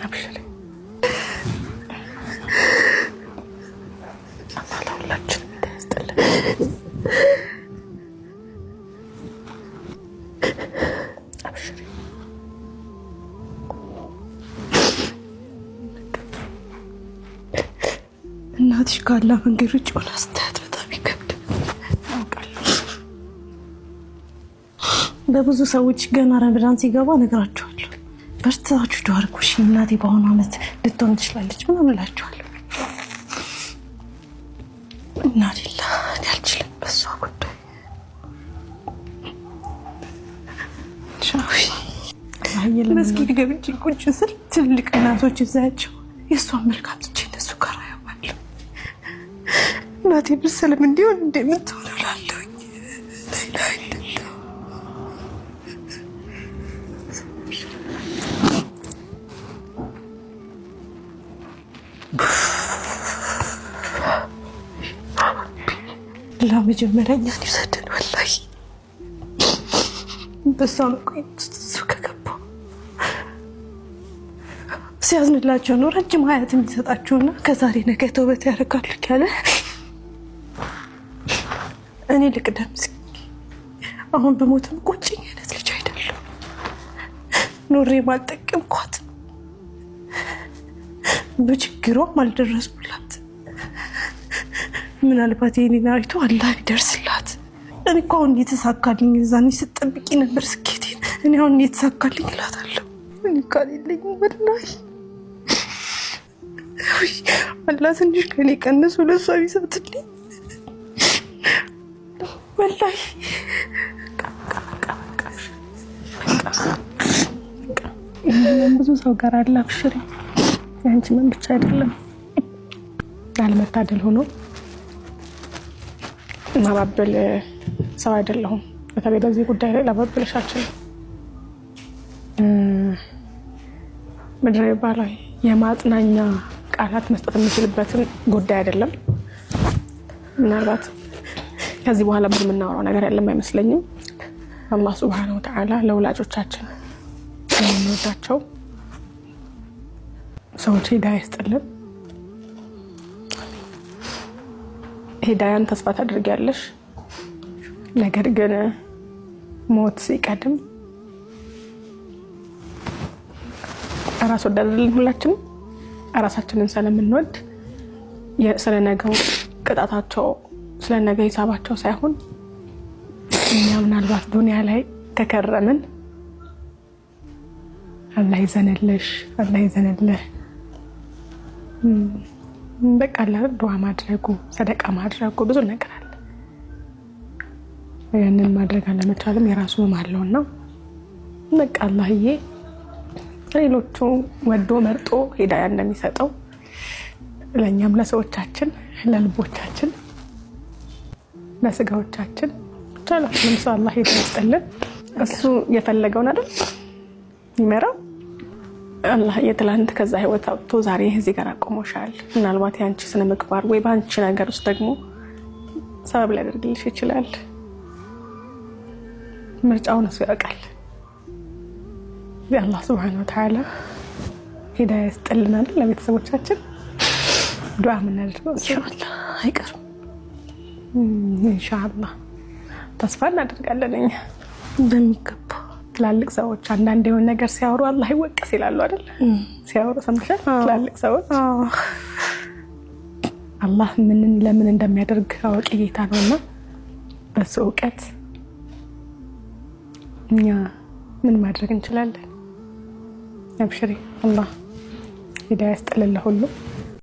አብሽሪ። አላህ ለሁላችንም ሂዳያ ይስጥልን። አብሽሪ። እናትሽ ካላ መንገድ ውጭ ሆና ስታያት በጣም ይከብዳል። አውቃለሁ። በብዙ ሰዎች ገና ረመዳን ሲገባ እነግራቸዋለሁ። በርታችሁ ዱዓ አድርጉ እሺ፣ እናቴ በአሁኑ ዓመት ልትሆን ትችላለች ምናምን እላቸዋለሁ። እና ሌላ እኔ አልችልም በሷ ጉዳይ። መስጊድ ገብቼ ቁጭ ስል ትልልቅ እናቶች እዛያቸው የእሷን መልክ አምጥቼ እነሱ ጋር አየዋለሁ። እናቴ ብትሰልም እንዲሆን እንደምትሆን እላለሁኝ። ላ ኢላሀ ኢለላህ። መጀመሪያ እኛን ይውሰደን። ወላሂ በሷ መቆየት ውስጥ እሱ ከገባ ሲያዝንላቸው ነው ረጅም ሀያት የሚሰጣቸውና ከዛሬ ነገ ተውበት ያደርጋሉ እያለ እኔ ልቅደም እስኪ። አሁን ብሞትም ቆጭኝ አይነት ልጅ አይደለም። ኖሬ አልጠቀምኳት፣ በችግሯም አልደረስኩላት። ምናልባት የኔን አይቶ አላህ ቢደርስላት። እኔ እኮ አሁን እየተሳካልኝ እዛኔ ስትጠብቂ ነበር ስኬቴን። እኔ አሁን እየተሳካልኝ እላታለሁ። እኔ ካሌለኝ ወላሂ አላህ ትንሽ ከኔ ቀንሶ ለእሷ ቢሰጥልኝ ወላሂ። ብዙ ሰው ጋር አለ። አብሽሪ፣ የአንቺ ምን ብቻ አይደለም። ያለመታደል ሆኖ ማባበል ሰው አይደለሁም። በተለይ በዚህ ጉዳይ ላይ ላባብልሽ አልችልም። ምንድን ነው የሚባለው የማጽናኛ ቃላት መስጠት የምችልበትን ጉዳይ አይደለም። ምናልባት ከዚህ በኋላ ብዙ የምናወራው ነገር ያለም አይመስለኝም። አላህ ሱብሓነሁ ወተዓላ ለወላጆቻችን የምንወዳቸው ሰዎች ሂዳያ ይስጥልን። ሂዳያን ተስፋ ታደርጊያለሽ። ነገር ግን ሞት ሲቀድም ራስ ወዳድ አይደለን ሁላችንም። ራሳችንን ስለምንወድ ስለ ነገው ቅጣታቸው ስለ ነገ ሂሳባቸው ሳይሆን እኛ ምናልባት ዱንያ ላይ ከከረምን አላህ ይዘንልሽ፣ አላህ ይዘንልህ። በቃ አለ ዱዓ ማድረጉ ሰደቃ ማድረጉ ብዙ ነገር አለ። ያንን ማድረግ አለመቻልም የራሱ ህመም አለውና በቃ አላህዬ ሌሎቹ ወዶ መርጦ ሂዳያ እንደሚሰጠው ለእኛም ለሰዎቻችን፣ ለልቦቻችን፣ ለስጋዎቻችን ይቻላል። ለምሳ አላህ ሂዳያ ይስጥልን። እሱ የፈለገውን አይደል ይመራው። አላህ የትላንት ከዛ ህይወት አውጥቶ ዛሬ እዚህ ጋር አቆሞሻል። ምናልባት የአንቺ ስነ ምግባር ወይ በአንቺ ነገር ውስጥ ደግሞ ሰበብ ሊያደርግልሽ ይችላል። ምርጫውን እሱ ያውቃል። አላህ ስብሐነ ወተዓላ ሂዳያ ይስጥልናል። ለቤተሰቦቻችን ዱዓ የምናደርገው ኢንሻአላህ አይቀርም። ኢንሻአላህ ተስፋ እናደርጋለን እኛ በሚገባ። ትላልቅ ሰዎች አንዳንድ የሆነ ነገር ሲያወሩ አላህ ይወቀስ ይላሉ አይደል? ሲያወሩ ሰምተሻል? ትላልቅ ሰዎች አላህ ምንን ለምን እንደሚያደርግ አዋቂ ጌታ ነውና በሱ እውቀት እኛ ምን ማድረግ እንችላለን? አብሽሪ፣ አላህ ሂዳያ ይስጥልን ለሁሉ።